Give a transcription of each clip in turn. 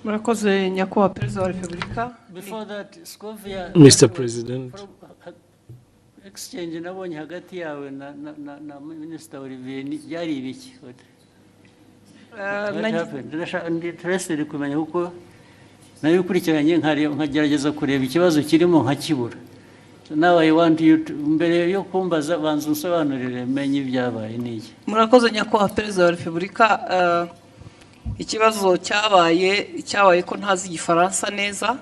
Murakoze, Nyakubahwa Perezida wa Repubulika. Before that, Scovia. Mr. President. Exchange nabonye hagati yawe na Minister Olivier byari ibiki? What happened? Ndi interested kumenya, kuko nabikurikiranye nkagerageza kureba ikibazo kirimo nkakibura. So now I want you to, mbere yo kumbaza, banza unsobanurire menye ibyabaye n'iki. Murakoze, Nyakubahwa Perezida wa Repubulika. Ikibazo cyabaye ko ntazi Igifaransa neza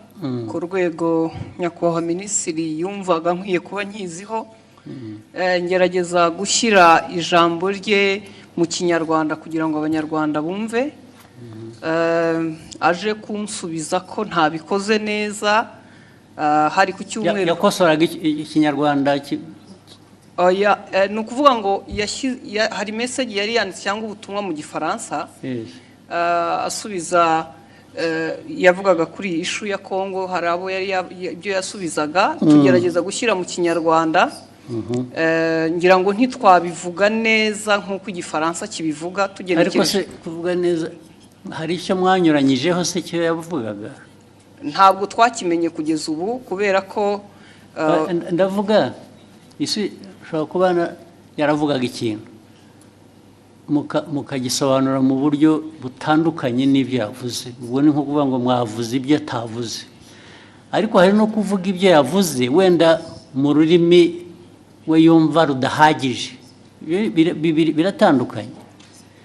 ku rwego Nyakubahwa Minisitiri yumvaga nkwiye kuba nkiziho. Ngerageza gushyira ijambo rye mu Kinyarwanda kugira ngo Abanyarwanda bumve. Aje kunsubiza ko ntabikoze neza, hari ku cyumweru. Yakosoraga Ikinyarwanda Oya, ni ukuvuga ngo hari message yari yanditse cyangwa ubutumwa mu Gifaransa. Asubiza, yavugaga kuri iyi issue ya Kongo, hari abo yari ibyo yasubizaga tugerageza gushyira mu Kinyarwanda. Ngira ngo ntitwabivuga neza nk'uko Igifaransa kibivuga Ariko tugenekereje. se kuvuga neza, hari icyo mwanyuranyijeho se icyo yavugaga? Ntabwo twakimenye kugeza ubu kubera ko Ndavuga isi ushobora kuba yaravugaga ikintu mukagisobanura mu buryo butandukanye n'ibyo yavuze. Ubwo ni nko kuvuga ngo mwavuze ibyo atavuze, ariko hari no kuvuga ibyo yavuze wenda mu rurimi we yumva rudahagije. Biratandukanye.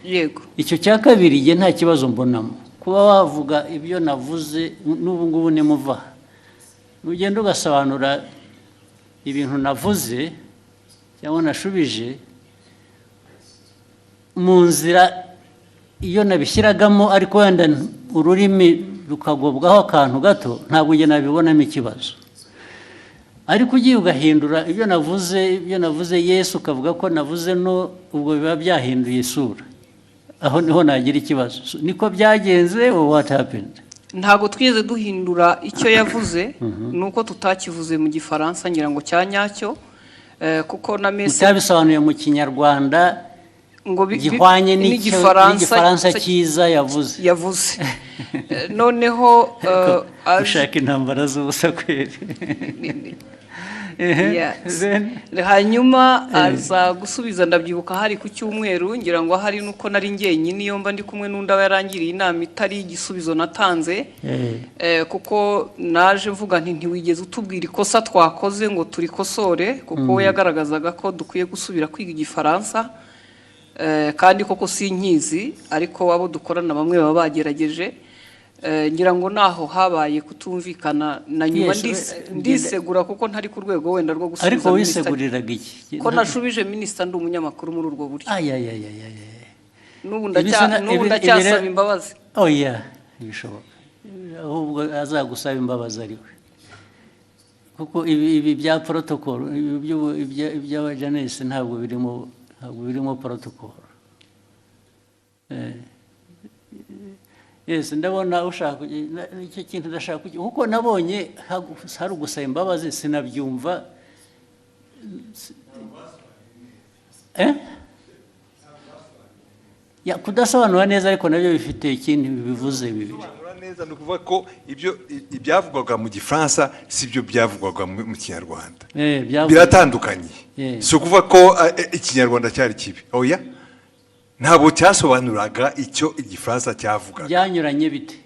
Yego. Icyo cya kabiri njye nta kibazo mbonamo. Kuba wavuga ibyo navuze n'ubu ngubu, nimuva nugenda ugasobanura ibintu navuze cyangwa nashubije mu nzira iyo nabishyiragamo, ariko wenda ururimi rukagobwaho akantu gato, ntabwo njye nabibonamo ikibazo. Ariko ugiye ugahindura ibyo navuze yes, ukavuga ko navuze no, ubwo biba byahinduye isura. Aho niho nagira ikibazo. So, niko byagenze or what happened? Ntabwo twigeze duhindura icyo yavuze, ni uko tutakivuze mu Gifaransa ngira ngo cya nyacyo, kuko na message Mutabisobanuye mu Kinyarwanda ngo gihwanye n'Igifaransa n'Igifaransa cyiza yavuze. Yavuze. Noneho Ushaka intambara z'ubusa kweri. Yes. Then? Hanyuma aza gusubiza, ndabyibuka hari ku cyumweru, ngira ngo hari nuko nari njyenyine, iyo mba ndi kumwe n'undi aba yarangiriye inama itari igisubizo natanze. Kuko naje mvuga nti: "Ntiwigeze utubwira ikosa twakoze ngo turikosore," kuko we yagaragazaga ko dukwiye gusubira kwiga Igifaransa. Kandi koko sinkizi, ariko abo dukorana bamwe baba bagerageje. Ngira ngo naho habaye kutumvikana na nyuma. Yes, ndisegura kuko ntari ku rwego wenda rwo gusubiza Ariko minisita. wiseguriraga iki? Ko nashubije minisita ndi umunyamakuru muri urwo buryo. Ayayayayaya. N'ubu Ibi n'ubu ndacyasaba imbabazi. Oya, ntibishoboka. Ahubwo azagusaba imbabazi ari we, kuko ibi bya protocol, ibi iby'abajanesi ntabwo birimo protocol. Yes, ndabona ushaka icyo kintu, ndashaka kuko nabonye hari ugusaba imbabazi, sinabyumva. Eh? Ya, kudasobanura neza ariko nabyo bifite ikindi bivuze bibiri. Gusobanura neza ni ukuvuga ko ibyo ibyavugwaga mu Gifaransa si byo byavugwaga mu Kinyarwanda. Biratandukanye. Si ukuvuga ko Ikinyarwanda cyari kibi, oya, ntabwo cyasobanuraga icyo Igifaransa cyavugaga. Byanyuranye bite?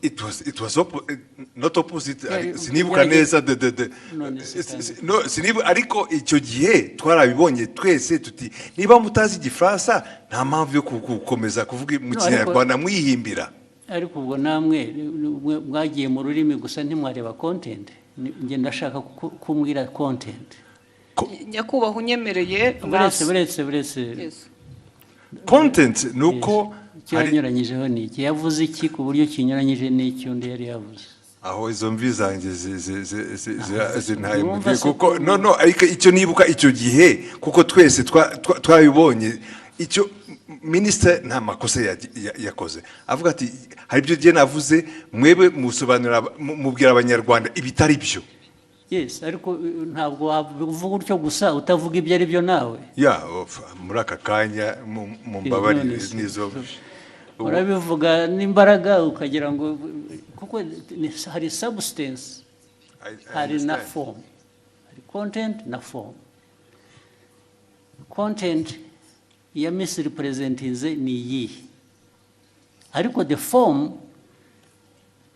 It was not opposite. Sinibuka neza de None se kandi. No, sinibuka, ariko icyo gihe twarabibonye twese tuti: "Niba mutazi Igifaransa, nta mpamvu yo gukomeza kuvuga mu No, ariko Kinyarwanda mwihimbira." Ariko ubwo namwe mwagiye mu rurimi gusa, ntimwareba content. Njye ndashaka kumbwira content. Nyakubahwa, unyemereye Buretse, buretse, buretse. Yes. Content ni uko Icyo hari yanyuranyijeho ni iki? Yavuze iki ku buryo kinyuranyije n'icyo undi yari yavuze? Aho izo mvi zanjye zintaye mu Numva gihe se kuko no, ariko icyo nibuka icyo gihe, kuko twese twabibonye, icyo minisitiri nta makosa yakoze. Avuga ati: "Hari ibyo gihe navuze, mwebwe musobanurira mubwira Abanyarwanda ibitari byo." Yes, ariko ntabwo wavuga utyo gusa utavuga ibyo ari byo nawe. Ya, muri aka kanya mumbabarire. None se Nizo Urabivuga n'imbaraga ukagira ngo kuko hari substance, I hari na understand. form, hari content na form. Content ya misrepresentinze ni iyihe? Ariko the form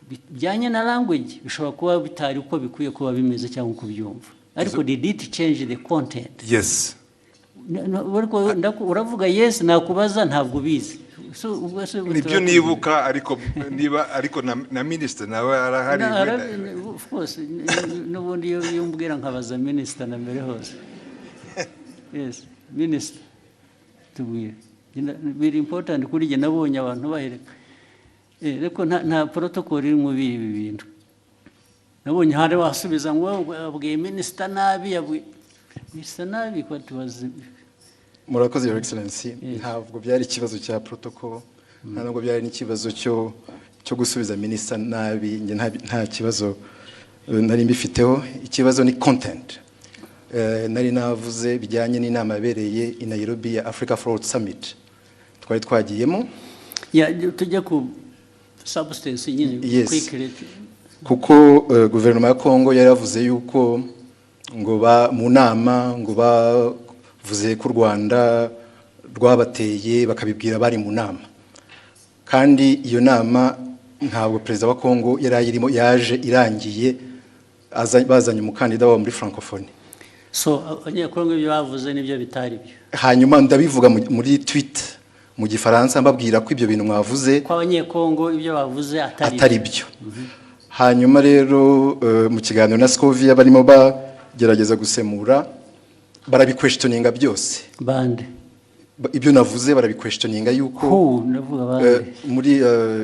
bijyanye na language bishobora kuba bitari uko bikwiye kuba bimeze cyangwa uko ubyumva, ariko did it change the content? Yes. Ariko uravuga yes, nakubaza ntabwo ubizi. So, ubwo se Nibyo nibuka, ariko niba ariko na minisitiri nawe arahari. Of course, n'ubundi iyo umbwira nkabaza minisita na mbere hose. Yes, minisita, tubwire. Biri important kuri jye, nabonye abantu bahereka. Ariko nta protocol iri muri ibi bintu. Nabonye hari wasubiza ngo abwiye minisita nabi, yabwiye minisita nabi ko tubazi. Murakoze, Your Excellency. Yes. Ntabwo byari ikibazo cya protocol, nta nubwo byari n'ikibazo cyo gusubiza minisita nabi. Njye nta kibazo nari mbifiteho. Ikibazo ni content. Nari navuze bijyanye n'inama yabereye i Nairobi ya Africa Forward Summit twari twagiyemo. Ya, tujye ku substance nyine. Yes. Quickly. Kuko guverinoma ya Kongo yari yavuze yuko ngo ba mu nama ngo bavuze ko u Rwanda rwabateye, bakabibwira bari mu nama, kandi iyo nama ntabwo perezida wa Kongo yari ayirimo, yaje irangiye, bazanye umukandida wabo muri Francophonie. So Abanyekongo ibyo bavuze nibyo bitari byo? Hanyuma ndabivuga muri tweet mu Gifaransa, mbabwira ko ibyo bintu mwavuze ko Abanyekongo ibyo bavuze atari atari byo. Hanyuma rero mu kiganiro na Scovia barimo bagerageza gusemura, barabiquestioninga byose. Bande? Ibyo navuze barabiquestioninga yuko Who? Ndavuga bande? Muri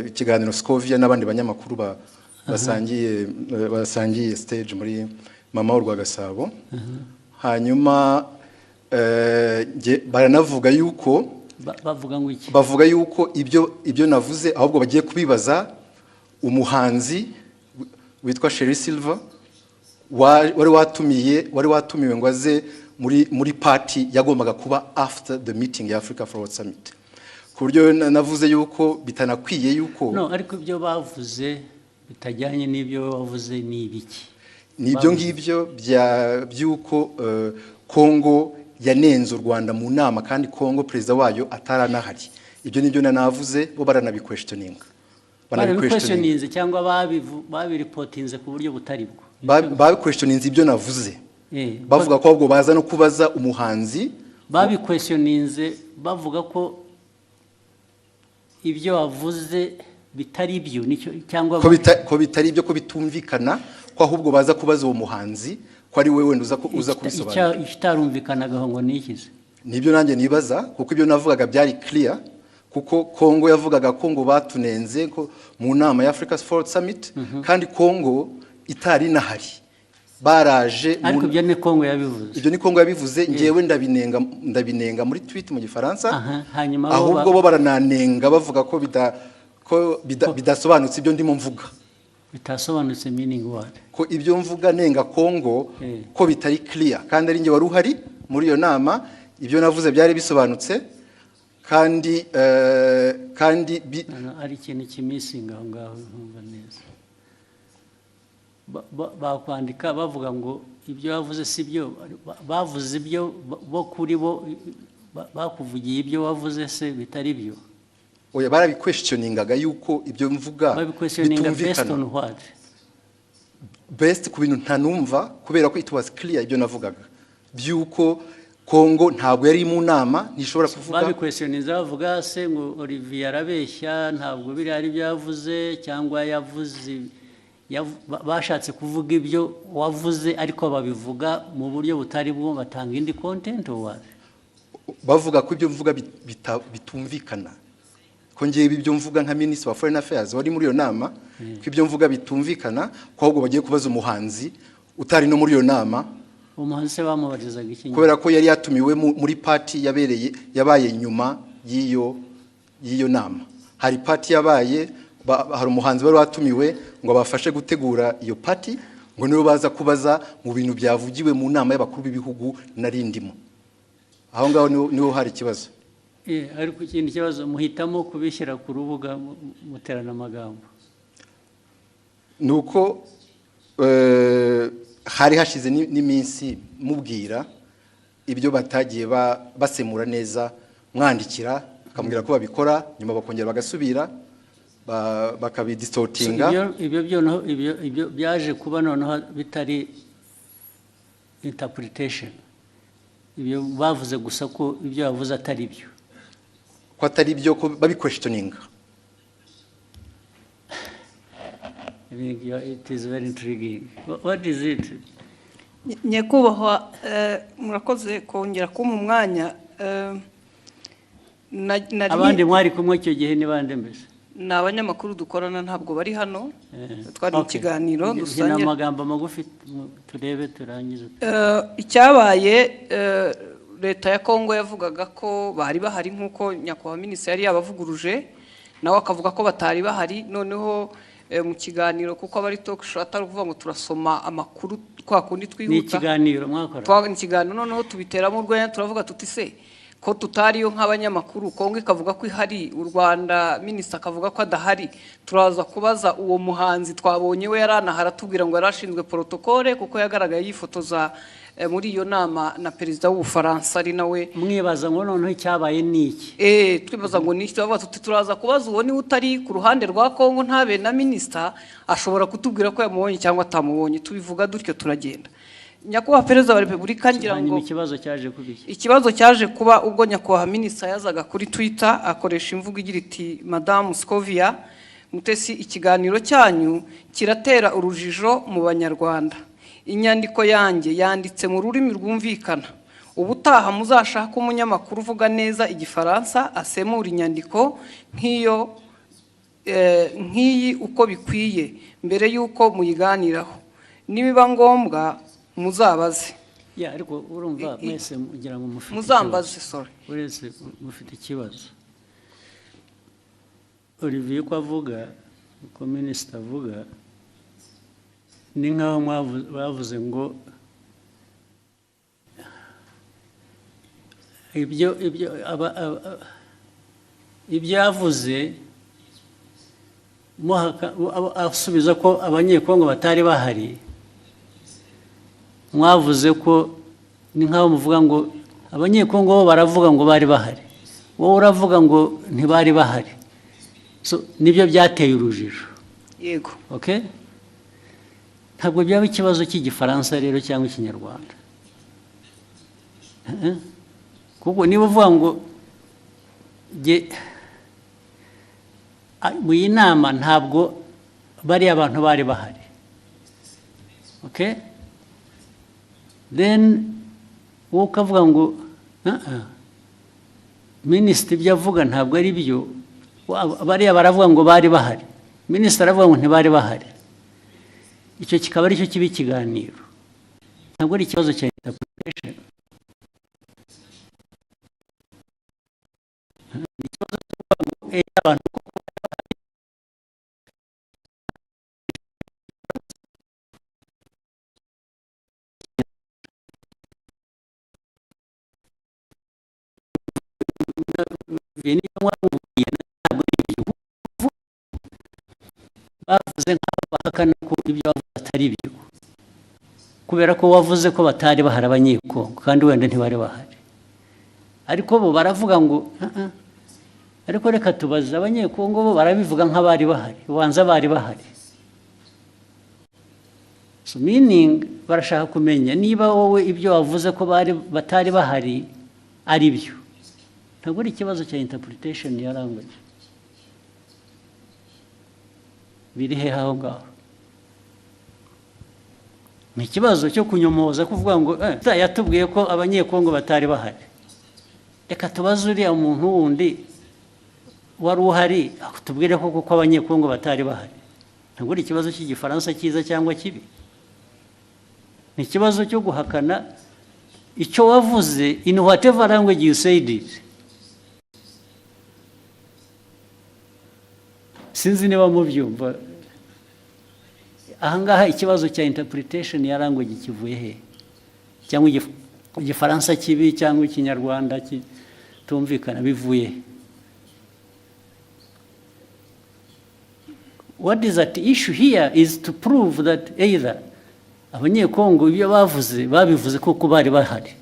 ikiganiro Scovia n'abandi banyamakuru basangiye stage muri Mama Urwagasabo. Hanyuma baranavuga yuko Bavuga ngo iki? Bavuga yuko ibyo navuze ahubwo bagiye kubibaza umuhanzi witwa Sherrie Silver wari watumiwe ngo aze muri party yagombaga kuba after the meeting ya Africa Forward Summit, ku buryo navuze yuko bitanakwiye yuko No, ariko ibyo bavuze bitajyanye n'ibyo bavuze ni ibiki? Ni ibyo ngibyo by'uko Kongo yanenze u Rwanda mu nama, kandi Kongo perezida wayo ataranahari. Ibyo nibyo navuze, bo baranabiquestioninga. Barabiquestioninze cyangwa babireportinze ku buryo butari bwo? Babiquestioninze ibyo navuze, bavuga ko ahubwo baza no kubaza umuhanzi. Babiquestioninze bavuga ko ibyo wavuze bitari byo, nicyo cyangwa? Ko bitari ibyo, ko bitumvikana, ko ahubwo baza kubaza uwo muhanzi, ko ari we wenda uza kubisobanura. Ikitarumvikanagaho ngo ni ikize? Nibyo nanjye nibaza, kuko ibyo navugaga byari clear, kuko Kongo yavugaga ko ngo batunenze ko mu nama ya Africa Forward Summit, kandi Kongo itari inahari, baraje Ariko ibyo ni Kongo yabivuze? Ibyo ni Kongo yabivuze, ngewe ndabinenga muri tweet mu Gifaransa. Aha, hanyuma bo Ahubwo bo barananenga, bavuga ko bidasobanutse ibyo ndimo mvuga. Bitasobanutse meaning what? Ko ibyo mvuga nenga Kongo ko bitari clear, kandi ari njye wari uhari muri iyo nama. Ibyo navuze byari bisobanutse, kandi No, hari ikintu kimissinga aho ngaho ntumva neza. Bakwandika bavuga ngo ibyo bavuze si byo, bavuze ibyo bo kuri bo bakuvugiye ibyo wavuze se bitari byo? Oya, barabiquestioningaga yuko ibyo mvuga Babiquestioninga based bitumvikana. on what? Based ku bintu ntanumva, kubera ko it was clear ibyo navugaga by'uko Kongo ntabwo yari mu nama, ntishobora kuvuga. Babiquestioninze bavuga se ngo Olivier arabeshya, ntabwo biriya ari byo yavuze, cyangwa yavuze bashatse kuvuga ibyo wavuze ariko babivuga mu buryo butari bwo, batanga indi content or what? Bavuga ko ibyo mvuga bitumvikana, ko ngewe ibyo mvuga nka minisitiri wa foreign affairs wari muri iyo nama, ko ibyo mvuga bitumvikana, ko ahubwo bagiye kubaza umuhanzi utari no muri iyo nama. Umuhanzi se bamubarizaga iki? Kubera ko yari yatumiwe muri party yabaye nyuma y'iyo nama. Hari party yabaye, hari umuhanzi wari watumiwe ngo abafashe gutegura iyo party, ngo nibo baza kubaza mu bintu byavugiwe mu nama y'abakuru b'ibihugu nari ndimo. Aho ngaho niho hari ikibazo. Ariko ikindi kibazo, muhitamo kubishyira ku rubuga muterana amagambo. Ni uko hari hashize n'iminsi mubwira ibyo batagiye basemura neza, mwandikira akamubwira ko babikora, nyuma bakongera bagasubira bakabidistortinga. Ibyo byo ibyo byaje kuba noneho bitari interpretation, ibyo bavuze gusa ko ibyo bavuze atari byo. Ko atari byo, ko babiquestioninga. I think it is very intriguing. What is it? Nyakubahwa, murakoze kongera kumpa umwanya. Abandi mwari kumwe icyo gihe ni bande mbese? Ni abanyamakuru dukorana, ntabwo bari hano. Twari mu kiganiro Ni dusangira. amagambo magufi, turebe turangize. Icyabaye, leta ya Kongo yavugaga ko bari bahari, nk'uko nyakubahwa minisitiri yari yabavuguruje, nawe akavuga ko batari bahari. Noneho mu kiganiro, kuko aba ari talk show, atari ukuvuga ngo turasoma amakuru kwa kundi Ni twihuta. ikiganiro mwakora. Ni ikiganiro, noneho tubiteramo urwenya, turavuga tuti: "Se ko tutariyo nk'abanyamakuru, Kongo ikavuga ko ihari, u Rwanda minisita akavuga ko adahari, turaza kubaza uwo muhanzi twabonye we yari anahari, atubwira ngo yari ashinzwe protocole, kuko yagaragaye yifotoza muri iyo nama na perezida w'Ubufaransa, ari nawe." Mwibaza ngo noneho icyabaye ni iki? Twibaza ngo ni iki, turavuga tuti: "Turaza kubaza uwo niwe utari ku ruhande rwa Kongo, ntabe na minisita, ashobora kutubwira ko yamubonye cyangwa atamubonye." Tubivuga dutyo, turagenda. Nyakubahwa Perezida wa Repubulika, ngira ngo Hanyuma ikibazo cyaje kuba iki? Ikibazo cyaje kuba ubwo nyakubahwa minisita yazaga kuri Twitter, akoresha imvugo igira iti: "Madamu Scovia Mutesi, ikiganiro cyanyu kiratera urujijo mu Banyarwanda. Inyandiko yanjye yanditse mu rurimi rwumvikana. Ubutaha muzashake umunyamakuru uvuga neza Igifaransa asemura inyandiko nk'iyo nk'iyi uko bikwiye mbere y'uko muyiganiraho. Nibiba ngombwa muzabaze." Ya, ariko urumva mwese mugira ngo mufite Muzambaze. ikibazo. Sorry. Uretse mufite ikibazo, Olivier uko avuga, uko minisita avuga, ni nk'aho bavuze ngo ibyo yavuze asubiza ko Abanyekongo batari bahari, mwavuze ko ni nk'aho muvuga ngo Abanyekongo bo baravuga ngo bari bahari, wowe uravuga ngo ntibari bahari. So, nibyo byateye urujijo. Yego. Okay, ntabwo byaba ikibazo cy'Igifaransa rero cyangwa Ikinyarwanda. Kuko niba uvuga ngo mu iyi nama ntabwo bariya abantu bari bahari, okay, then wowe ukavuga ngo "Ah, ah, minisitiri ibyo avuga ntabwo ari byo, bariya baravuga ngo bari bahari, minisitiri aravuga ngo ntibari bahari," icyo kikaba aricyo kiba ikiganiro, ntabwo ari ikibazo cya interpretation. Ni ikibazo cyo kuvuga ngo abantu koko bari bahari. Niba mwamubwiye, ntabwo ari ibyo bavuze, nk'aho bahakana ko ibyo bavuze atari byo, kubera ko wavuze ko batari bahari Abanyekongo, kandi wenda ntibari bahari, ariko bo baravuga ngo "Ah, ah." Ariko reka tubaze Abanyekongo, bo barabivuga nk'abari bahari, ubanza bari bahari. So meaning barashaka kumenya niba wowe ibyo wavuze ko bari batari bahari ari byo. Ntabwo ari ikibazo cya interpretation ya language. Biri hehe aho ngaho? Ni ikibazo cyo kunyomoza, kuvuga ngo yatubwiye ko Abanyekongo batari bahari, reka tubaze uriya muntu wundi wari uhari tubwire ko kuko Abanyekongo batari bahari. Ntabwo ari ikibazo cy'Igifaransa cyiza cyangwa kibi, ni ikibazo cyo guhakana icyo wavuze in whatever language you said it. Sinzi niba mubyumva. Ahangaha ikibazo cya interpretation ya language kivuye he, cyangwa Igifaransa kibi cyangwa Ikinyarwanda kitumvikana? Bitumvikana bivuye he? What is at issue here is to prove that either Abanyekongo ibyo bavuze babivuze kuko bari bahari,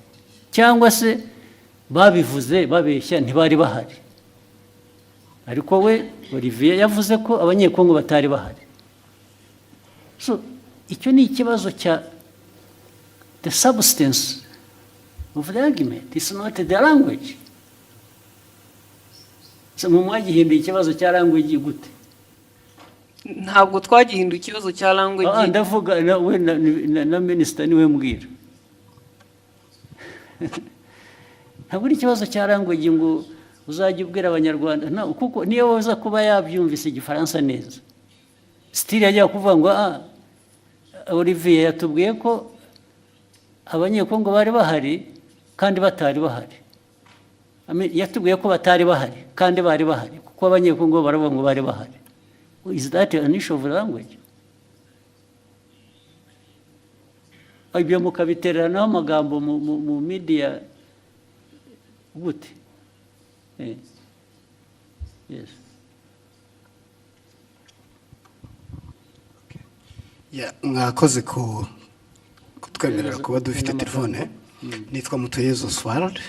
cyangwa se babivuze babeshya, ntibari bahari. Ariko we Olivier yavuze ko Abanyekongo batari bahari. So icyo ni ikibazo cya the substance of the argument, it's not the language. So mu mwagihinduye ikibazo cya language gute? Ntabwo twagihinduye ikibazo cya language. Ndavuga we na minisita niwe mbwira. Ntabwo ari ikibazo cya language ngo uzajya ubwira Abanyarwanda no, kuko niyo waza kuba yabyumvise Igifaransa neza, still yajya kuvuga ngo: "Ah, Olivier yatubwiye ko Abanyekongo bari bahari kandi batari bahari." I mean, yatubwiye ko batari bahari kandi bari bahari, kuko Abanyekongo baravuga ngo bari bahari. Is that an issue of language? Ibyo mukabitereranaho amagambo mu media gute? Yes. Yeah, mwakoze ku kutwemerera kuba dufite telefone. Nitwa Mutuyezo Oswald.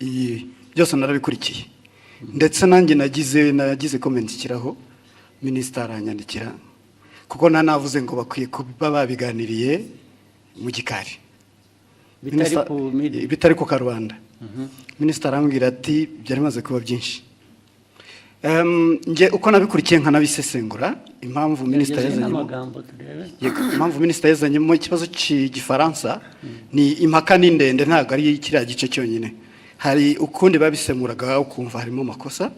Iyi byose narabikurikiye, ndetse nanjye nagize comment ikiraho, minisita aranyandikira, kuko nta navuze ngo bakwiye kuba babiganiriye mu gikari. Bitari ku media. Bitari ku karubanda. Minisita arambwira ati byari bimaze kuba byinshi. Njye uko nabikurikiye nkanabisesengura, impamvu minisita Gerageza yazanyemo n'amagambo turebe. Yego, impamvu minisita yazanyemo ikibazo cy'Igifaransa ni impaka, ni ndende, ntabwo ari kiriya gice cyonyine. Hari ukundi babisemuraga ukumva harimo amakosa.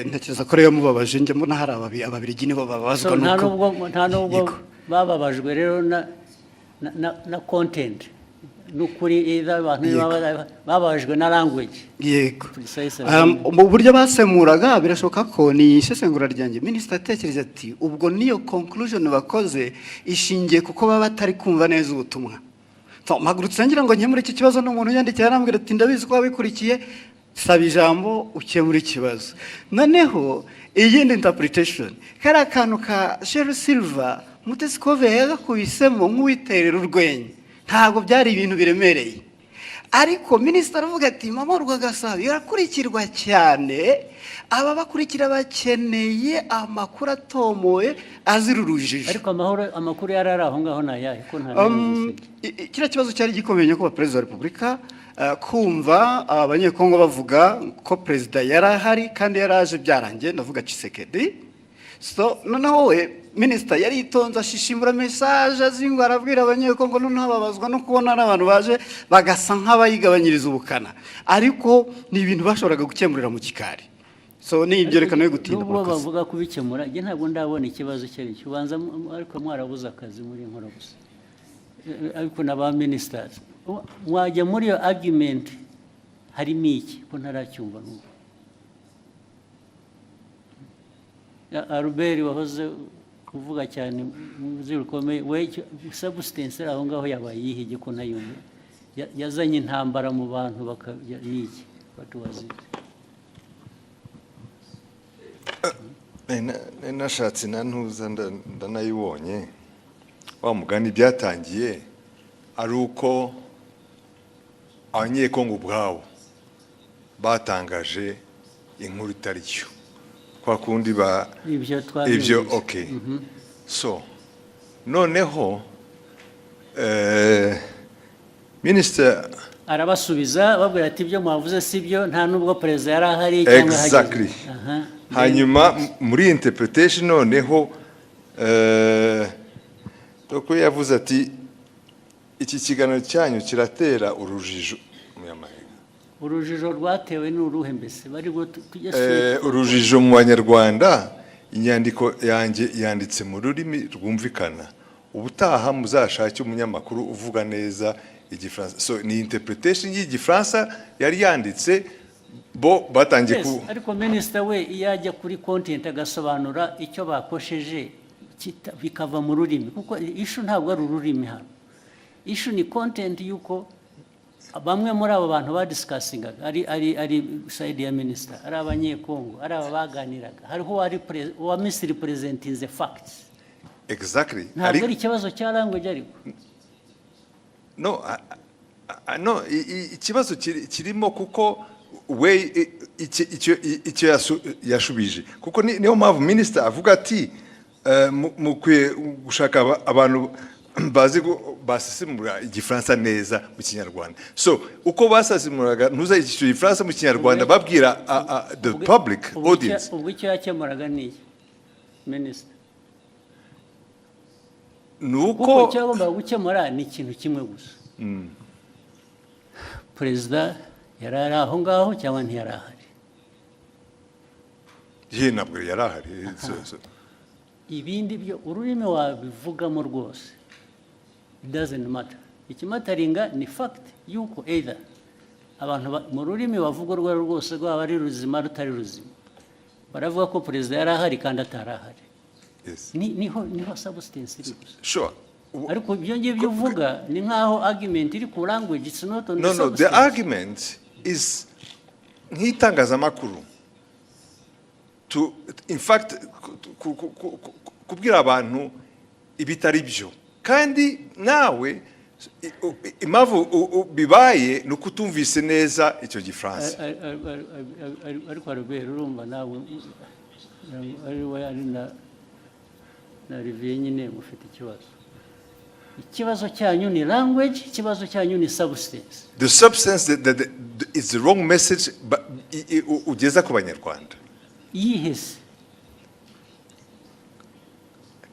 Ntekereza ko rero mubabaje, njye mbona hari Ababirigi nibo bababazwa So, nta nuko nubwo Yego. bababajwe rero na content n'ukuri, either abantu bababajwe na language. Yego. Precisely. Mu buryo basemuraga, birashoboka ko ni isesengura ryanjye, minisita atekereza ati ubwo niyo conclusion bakoze ishingiye kuko baba batari kumva neza ubutumwa. So, mpagurutse ngira ngo nkemure iki kibazo, n'umuntu yandikiye arambwira ati: "Ndabizi ko wabikurikiye, saba ijambo ukemure ikibazo." Noneho iyindi interpretation, kariya kantu ka Sherrie Silver, Mutesi Scovia yagakubisemo nk'uwiterera urwenya, ntabwo byari ibintu biremereye. Ariko minisitiri aravuga ati: "Mama Urwagasabo irakurikirwa cyane, aba bakurikira bakeneye amakuru atomoye azira urujijo." Ariko amahoro, amakuru yari ari aho ngaho ni ayahe, ko nta numvise? Kiriya kibazo cyari gikomeye, nyakubahwa Perezida wa Repubulika, kumva Abanyekongo bavuga ko perezida yari ahari kandi yari aje byarangiye, ndavuga Tshisekedi. So noneho we minisita yari yitonze, ashishimura message azingwa, arabwira Abanyekongo, noneho babazwa no kubona n'abantu baje bagasa nk'abayigabanyiriza ubukana, ariko ni ibintu bashoboraga gukemurira mu gikari. So ni ibyo, reka nawe gutinda. Nubwo Murakoze. bavuga kubikemura, njye ntabwo ndabona ikibazo icyo ari cyo. Ubanza ariko mwarabuze akazi muri nkora gusa. Ariko na ba ministers mwajya muri iyo argument, harimo iki ko ntaracyumva n'ubu? Albert wahoze kuvuga cyane mu buzima rukomeye, we substance iri aho ngaho yabaye iyihe ko ntayumve? Yazanye intambara mu bantu ni iki? What was it? Nari nashatse na ntuza ndanayibonye. Wa mugani byatangiye ari uko Abanyekongo ubwabo batangaje inkuru itari yo, kwa kundi ba Ibyo ibyo. Twabyumvise. Okay, so noneho minisita arabasubiza, babwira ati: "Ibyo mwavuze si byo, nta nubwo perezida yari ahari cyangwa ahageze." Exactly. Hanyuma muri interpretation noneho doko yavuze ati: "Iki kiganiro cyanyu kiratera urujijo Umunyamahanga." Urujijo rwatewe n'uruhe mbese bari ngo tujye Urujijo mu Banyarwanda, inyandiko yanjye yanditse mu rurimi rwumvikana, ubutaha muzashake umunyamakuru uvuga neza Igifaransa. So ni interpretation y'Igifaransa yari yanditse, bo batangiye Yes, ku ariko minisita we iyo ajya kuri content agasobanura icyo bakosheje, bikava mu rurimi, kuko issue ntabwo ari ururimi hano, issue ni content y'uko Bamwe muri abo bantu badiscussingaga, ari side ya minisita, ari Abanyekongo, ari aba baganiraga, hariho uwari uwa misrepresentinze facts. Ntabwo ari ikibazo cya language, ariko No, no, ikibazo kirimo kuko we icyo yashubije, kuko niyo mpamvu minisita avuga ati mukwiye gushaka abantu bazi basesemura Igifaransa neza mu Kinyarwanda. So uko basesemuraga ntuza icyo Gifaransa mu Kinyarwanda, babwira the public audience. Ubwo icyo yakemuraga ni iki, minisita? Ni Kuko uko icyo yagombaga gukemura ni ikintu kimwe gusa: perezida yari ari aho ngaho cyangwa ntiyari ahari? Ye, ntabwo yari ahari. Ibindi byo, ururimi wabivugamo rwose, it doesn't matter. Ikimatteringa ni fact yuko either abantu mu rurimi bavuga urwo ari rwo rwose, rwaba ari ruzima, rutari ruzima, baravuga ko perezida yari ahari kandi atari ahari. Niho substance iri gusa. Ariko ibyo ngibyo uvuga ni nk'aho argument iri ku language. It's not on No, the no, the substance. argument is nk'itangazamakuru to, in fact, kubwira abantu ibitari byo, kandi nawe impamvu bibaye ni uko utumvise neza icyo Gifaransa. Ariko Albert, urumva nawe ari we, ari na Olivier nyine, mufite ikibazo. Ikibazo cyanyu ni language, ikibazo cyanyu ni substance? The substance that is the wrong message, but ugeza ku Banyarwanda. Iyihe se?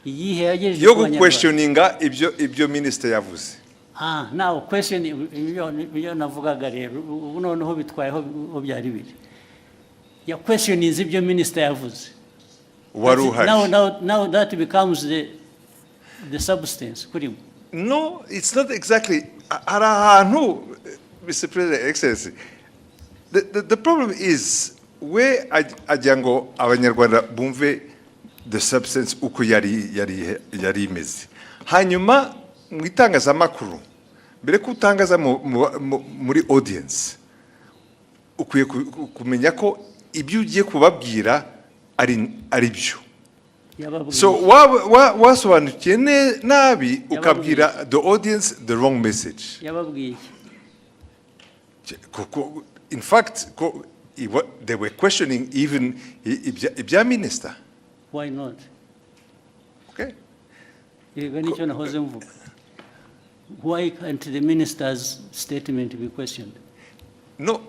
Iyihe yagejeje Yo ku Banyarwanda? Guquestioninga ibyo minisitiri yavuze. Ah, now question, ibyo navugaga rero ubu noneho bitwayeho aho byari biri. Ya questioning ibyo minisitiri yavuze. Wari uhari. Now that becomes the substance kuri mwe. No, it's not exactly. Hari ahantu, Mr. President, Excellency, the problem is we agira ngo Abanyarwanda bumve the substance uko yari imeze. Hanyuma mu itangazamakuru, mbere ko utangaza muri audience, ukwiye kumenya ko ibyo ugiye kubabwira ari byo. Yababwiye So wasobanukiye nabi, Yababwiye. ukabwira the audience the wrong message. Yababwiye iki? Kuko in fact they were questioning even ibya minister. Why not? Okay. Yego, nicyo nahoze mvuga. Why can't the minister's statement be questioned? No,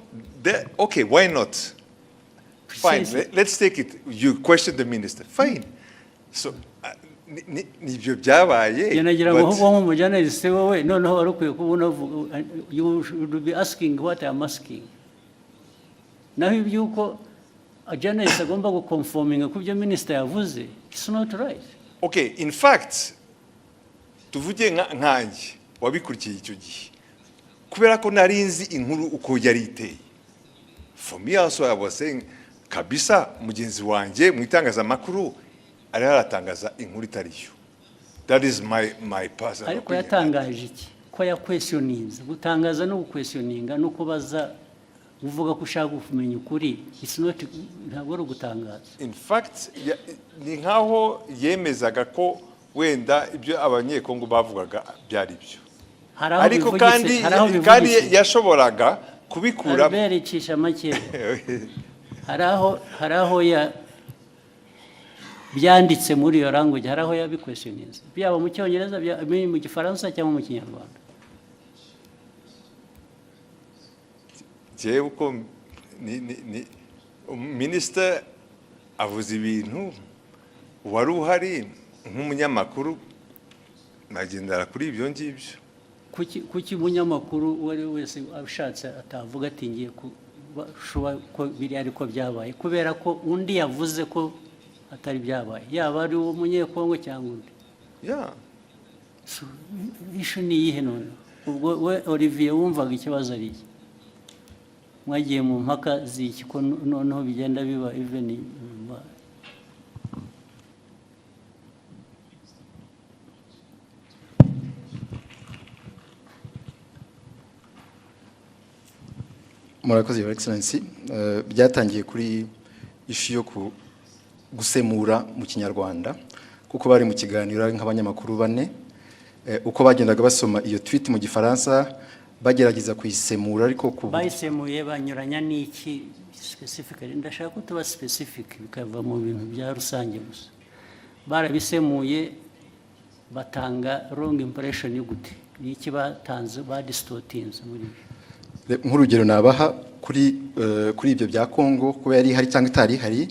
okay, why not? Fine. Precisely. Let's take it. You question the minister, fine. So nibyo byabaye. Njye nagira ngo ahubwo nk'umujournalist wowe noneho wari ukwiye kuba unavuga, you should be asking what I am asking. Naho iby'uko a journalist agomba guconforminga ku byo minister yavuze, it's not right. Okay, in fact, tuvuge nkanjye wabikurikiye icyo gihe, kubera ko nari nzi inkuru uko yari iteye, for me also I was saying kabisa mugenzi wanjye mu itangazamakuru ariho aratangaza inkuru itari yo. That is my personal Ariko opinion. yatangaje iki? Ko yaquestioninze? Gutangaza no guquestioninga no kubaza uvuga ko ushaka kumenya ukuri, it's not, ntabwo ari ugutangaza. In fact, ni nkaho yemezaga ko wenda ibyo Abanyekongo bavugaga byari byo. Hari aho Ariko bivugitse, kandi hari aho kandi bivugitse. yashoboraga kubikura. Albert, icisha make. Hari aho ya byanditse muri iyo language, hari aho yabiquestioninze, byaba mu Cyongereza, byaba mu Gifaransa cyangwa mu Kinyarwanda? Jewe uko ni minisita avuze ibintu, wari uhari nk'umunyamakuru, nagendera kuri ibyo ngibyo. Kuki umunyamakuru uwo ari we wese ashatse atavuga ati ngiye kuba ko biri ariko byabaye, kubera ko undi yavuze ko atari byabaye, yaba ari uwo Munyekongo cyangwa undi? Yeah. So, issue ni iyihe none? Ubwo we Olivier wumvaga ikibazo ari iki? Mwagiye mu mpaka z'iki, ko noneho bigenda biba even nyuma? Murakoze, Your Excellency. Byatangiye kuri issue yo gusemura mu Kinyarwanda, kuko bari mu kiganiro ari nk'abanyamakuru bane. Uko bagendaga basoma iyo tweet mu Gifaransa, bagerageza kuyisemura, ariko ku Bayisemuye banyuranya n'iki specifically? Ndashaka ko tuba specific, bikava mu bintu bya rusange gusa. Barabisemuye batanga wrong impression gute? Ni iki batanze badistortinze muri byo? Nk'urugero nabaha kuri ibyo bya Congo, kuba yari ihari cyangwa itari ihari,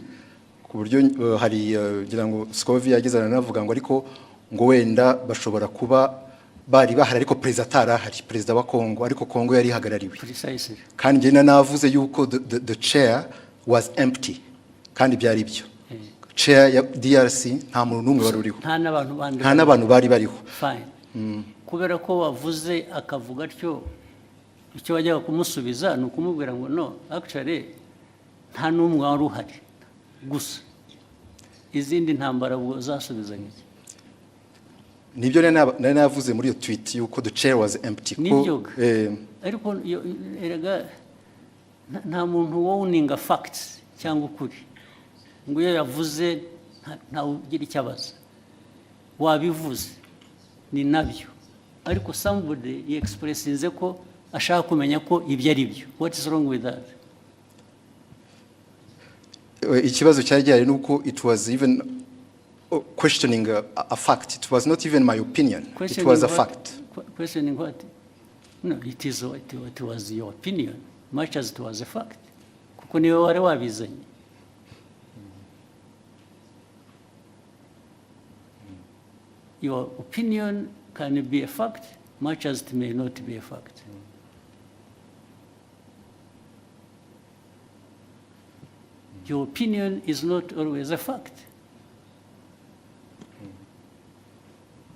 ku buryo hari ngira ngo Scovia yageze aranavuga ngo ariko ngo wenda bashobora kuba bari bahari ariko perezida atari ahari, perezida wa Congo, ariko Congo yari ihagarariwe. Precisely. Kandi njye navuze yuko the chair was empty, kandi byari byo. Chair ya DRC nta muntu n'umwe wari uriho. Nta n'abantu bandi. Nta n'abantu bari bariho. Fine. Kubera ko wavuze akavuga atyo, icyo wajyaga kumusubiza ni ukumubwira ngo no, actually nta n'umwe wari uhari gusa. Izindi ntambara ubwo zasubizaga iki? Nibyo nari navuze muri iyo tweet yuko the chair was empty ko Nibyo. Ariko erega nta muntu wowninga facts cyangwa ukuri ngo iyo yavuze ntawe ugira icyo abaza. Wabivuze, ni nabyo, ariko somebody yexpressinze ko ashaka kumenya ko ibyo ari byo. What is wrong with that? Ikibazo cyari gihari nuko it was even questioning a fact. It was not even my opinion, it Questioning was a what? fact. Questioning what? No, it is what, it was your opinion much as it was a fact, kuko niwe wari wabizanye. Your opinion can be a fact much as it may not be a fact. Your opinion is not always a fact.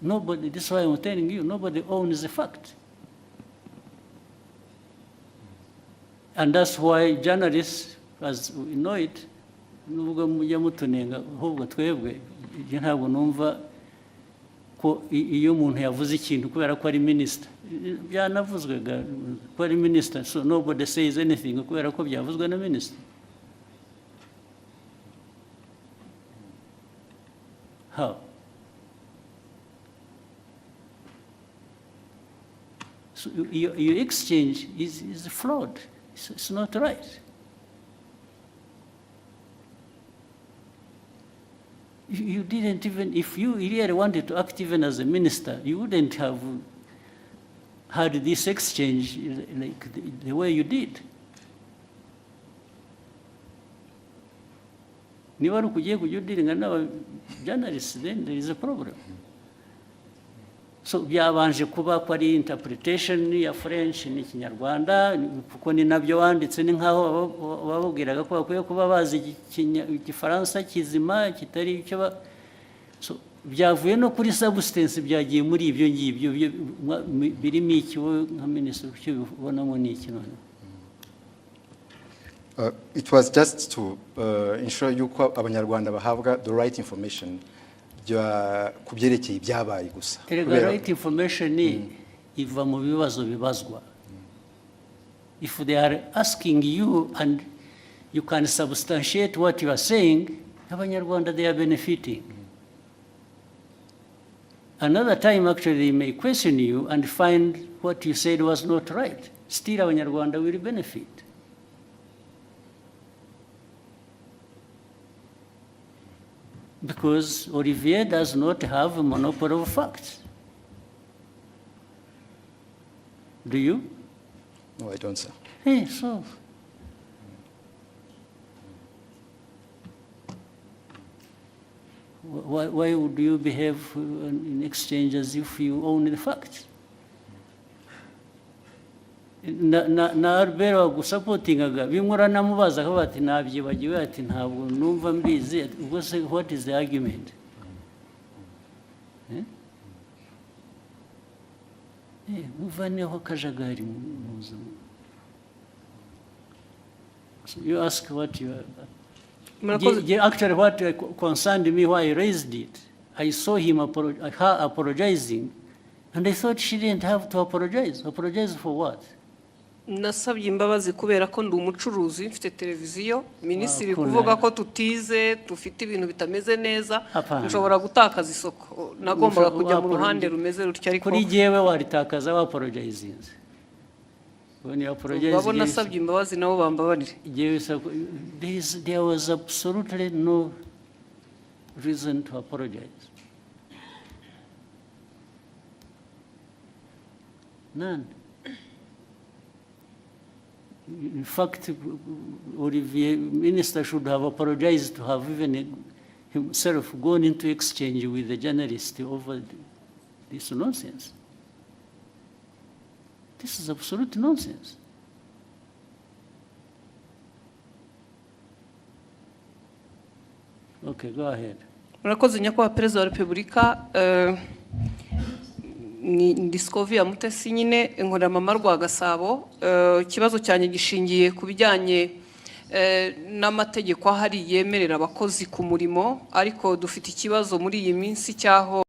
Nobody, this is why I'm telling you, nobody owns a fact. And that's why journalists, as we know it, nubwo mujya mutunenga, ahubwo twebwe ibyo ntabwo numva ko iyo umuntu yavuze ikintu kubera ko ari minisita, byanavuzwe ko ari minisita, so nobody says anything kubera ko byavuzwe na minisita. How? So your exchange is flawed. It's not right. You didn't even, if you really wanted to act even as a minister, you wouldn't have had this exchange like the way you did. Niba ari ukugiye kujya udealinga n'aba journalists, then there is a problem. So byabanje kuba ko ari interpretation ya French n'Ikinyarwanda, kuko ni nabyo wanditse, ni nkaho bababwiraga ko bakwiye kuba bazi Igifaransa kizima kitari icyo ba. So byavuye no kuri substance, byagiye muri ibyo ngibyo birimo iki? Wowe nka minisitiri, icyo ubonamo ni iki none? It was just to ensure yuko Abanyarwanda bahabwa the right information ku byerekeye ibyabaye gusa. Erega right information iva mu bibazo bibazwa. If they are asking you and you can substantiate what you are saying, Abanyarwanda, they are benefiting. Another time, actually, they may question you and find what you said was not right. Still, Abanyarwanda will benefit. Because Olivier does not have a monopoly of facts. Do you? No, I don't, sir. Hey, so. Why would you behave in exchange as if you own the facts? Na Albert wagusupportingaga, bimwe uranamubaza akavuga ati nabyibagiwe, ati ntabwo numva mbizi. Ubwo se what is the argument? Eh? Muvaneho akajagari mu buzima. So you ask what you are. Murakoze. Actually, what concerned me, why I raised it, I saw her apologizing, and I thought she didn't have to apologize. Apologize for what? Nasabye imbabazi kubera ko ndi umucuruzi, mfite televiziyo. Minisitiri Wakunda. kuvuga ko tutize, dufite ibintu bitameze neza, Hapana. nshobora gutakaza isoko. Nagombaga kujya mu ruhande rumeze rutyo, ariko Kuri jyewe waritakaza wapologizinze. When you apologize, babo nasabye imbabazi nabo bambabarire. Jyewe there was absolutely no reason to apologize. None. In fact, Olivier, minister should have apologized to have even himself gone into exchange with the journalist over this nonsense. This is absolute nonsense. Okay, go ahead. Murakoze, Nyakubahwa Perezida wa Repubulika. Ni Discovery Mutesi nyine, nkorera Mama Rwagasabo. Ikibazo cyanjye gishingiye ku bijyanye n'amategeko ahari yemerera abakozi ku murimo, ariko dufite ikibazo muri iyi minsi cy'aho